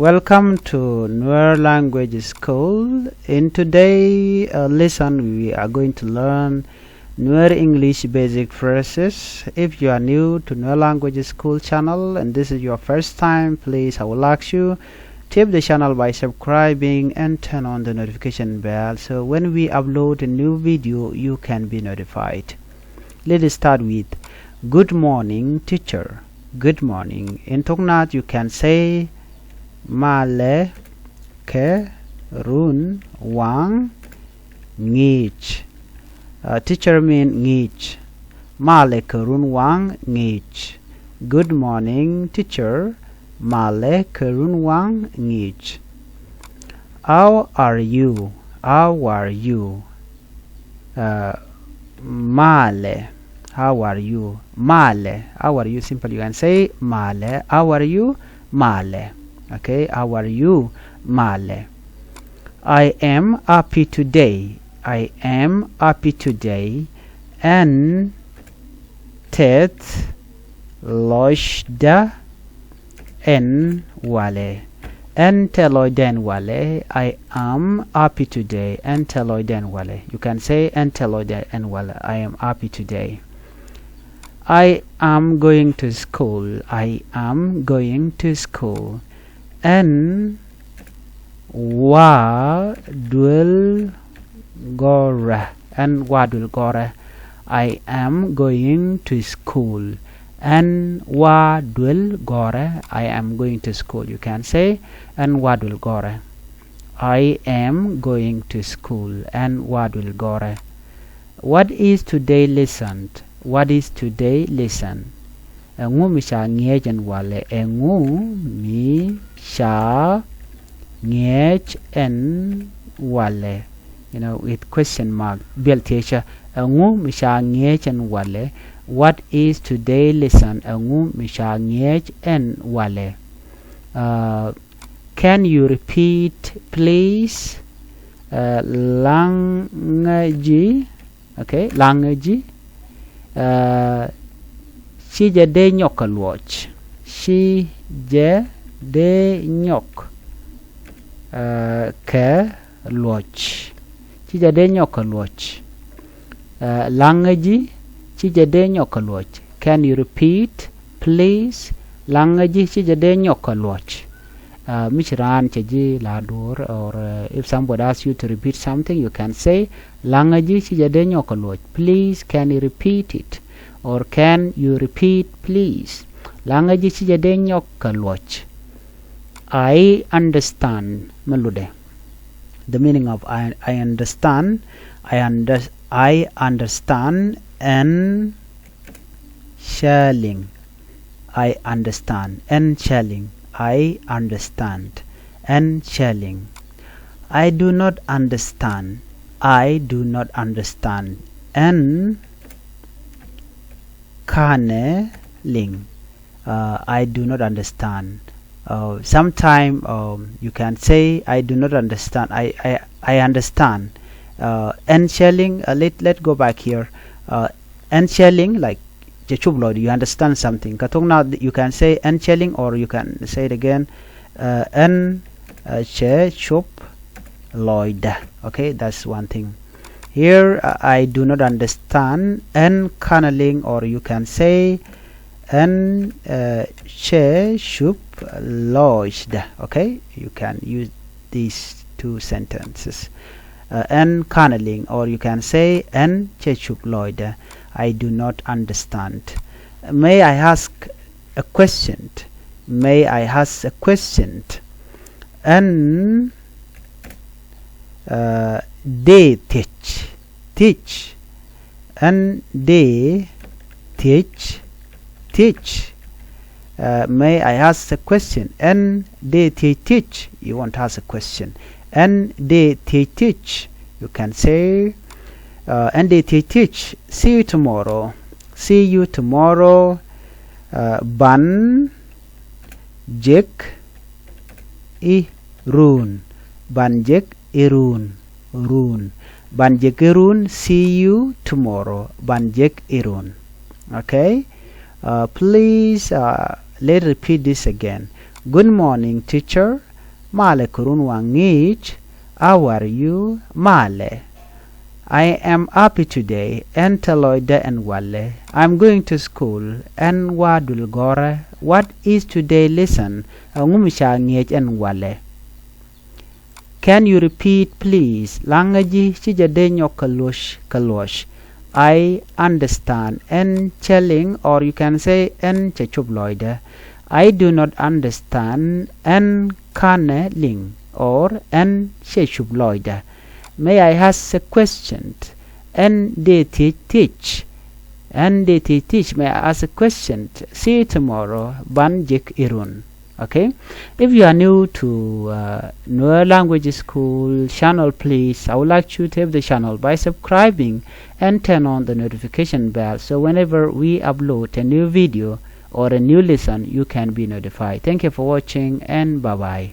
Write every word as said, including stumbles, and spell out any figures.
Welcome to Nuer Language School. In today uh, lesson, we are going to learn Nuer English basic phrases. If you are new to Nuer Language School channel and this is your first time, please, I will ask you, tip the channel by subscribing and turn on the notification bell so when we upload a new video, you can be notified. Let's start with good morning, teacher. Good morning. In Toknat, you can say malɛ kɛ run waŋ ŋi̱i̱c. Uh, teacher mean ŋi̱i̱c. Malɛ kɛ run waŋ ŋi̱i̱c. Good morning, teacher. Malɛ kɛ run waŋ ŋi̱i̱c. How are you? How are you? Uh, malɛ. How are you? Malɛ. How are you? Simple. You can say malɛ. How are you? Malɛ. Okay. How are you? Malɛ. I am happy today. I am happy today. Ɛn tɛth lɔcdä ɛn walɛ. Ɛn tɛth lɔcdä ɛn walɛ. I am happy today. Ɛn tɛth lɔcdä ɛn walɛ. You can say ɛn tɛth lɔcdä ɛn walɛ. I am happy today. I am going to school. I am going to school. Ɛn wa duel gɔrɛ. Ɛn wa duel gɔrɛ. I am going to school. Ɛn wa duel gɔrɛ. I am going to school. You can say ɛn wa duel gɔrɛ. I am going to school. Ɛn wa duel gɔrɛ. What is today lesson? What is today lesson? Ɛŋu mi ca ŋi̱eec ɛn walɛ? Ɛŋu mi ca ŋi̱eec ɛn walɛ? You know, with question mark. Biɛl thiecä. Ɛŋu mi ca ŋi̱eec ɛn walɛ? What is today lesson? Ɛŋu mi ca ŋi̱eec ɛn walɛ? Uh, can you repeat, please? Uh, laŋä ji̱. Okay, laŋä ji̱. Uh, ci jɛ dee nyɔk kɛ luɔc. Ci jɛ dee nyɔk uh, kɛ luɔc. Ci jɛ dee nyɔk kɛ luɔc. Uh, laŋä ji̱. Ci jɛ dee nyɔk kɛ luɔc. Can you repeat, please? Laŋä ji̱. Ci jɛ dee nyɔk kɛ luɔc. Uh, mi ci raan cɛ ji̱ la duɔ̱ɔ̱r, or uh, if somebody asks you to repeat something, you can say, laŋä ji̱, ci jɛ dee nyɔk kɛ luɔc. Please, can you repeat it? Or can you repeat, please? Laŋä ji̱, ci jɛ dee nyɔk kɛ luɔc. I understand. Mi lutdɛ. The meaning of I, I understand. I, under, I understand ɛn cä liŋ. I understand ɛn cä liŋ. I understand ɛn cä liŋ. I do not understand. I do not understand ɛn /ka̱nɛ liŋ. Uh, I do not understand. Uh, sometime um, you can say, I do not understand. I, I, I understand. Uh, ɛn cä liŋ, uh, let, let go back here. Uh, ɛn cä liŋ, like, cɛ cop lɔcdä, you understand something. Kä thok Naath, you can say ɛn cä liŋ, or you can say it again. Uh, ɛn uh, cɛ cop lɔcdä. Okay, that's one thing. Here uh, I do not understand ɛn /ka̱nɛ liŋ, or you can say ɛn uh, cɛ cop lɔcdä. Okay, you can use these two sentences. Uh, ɛn /ka̱nɛ liŋ, or you can say ɛn cɛ cop lɔcdä. I do not understand. May I ask a question? May I ask a question? Ɛn uh, dee thiec thiec. Ɛn dee thiec thiec. Uh, may I ask a question? Ɛn dee thiec thiec. You want to ask a question. Ɛn dee thiec thiec. You can say uh, ɛn dee thiec thiec. See you tomorrow. See you tomorrow. Uh, ban jek i̱ run. Ban jek i̱ run. Run. Ban jek i̱ run. See you tomorrow. Ban jek i̱ run. Okay. Uh, please uh, let's repeat this again. Good morning, teacher. Malɛ kɛ run waŋ ŋi̱i̱c. How are you? Malɛ. I am happy today. Ɛn te lɔcdä ɛn walɛ. I'm going to school. Ɛn wa dul gɔ̱rä. What is today lesson? Ɛŋu mi ca ŋi̱eec ɛn walɛ? Can you repeat, please? Laŋä ji̱, ci jɛ dee nyɔk kɛ luɔ̱c, kɛ luɔ̱c. I understand. Ɛn cɛ liŋ, or you can say ɛn cɛ cop lɔcdä. I do not understand. Ɛn /ka̱nɛ liŋ, or ɛn /cɛ cop lɔcdä. May I ask a question? Ɛn dee thiec thiec. Ɛn dee thiec thiec. May I ask a question? See you tomorrow. Ban jek irun. Okay? If you are new to uh, Nuer Language School channel, please, I would like you to help the channel by subscribing and turn on the notification bell, so whenever we upload a new video or a new lesson, you can be notified. Thank you for watching and bye-bye.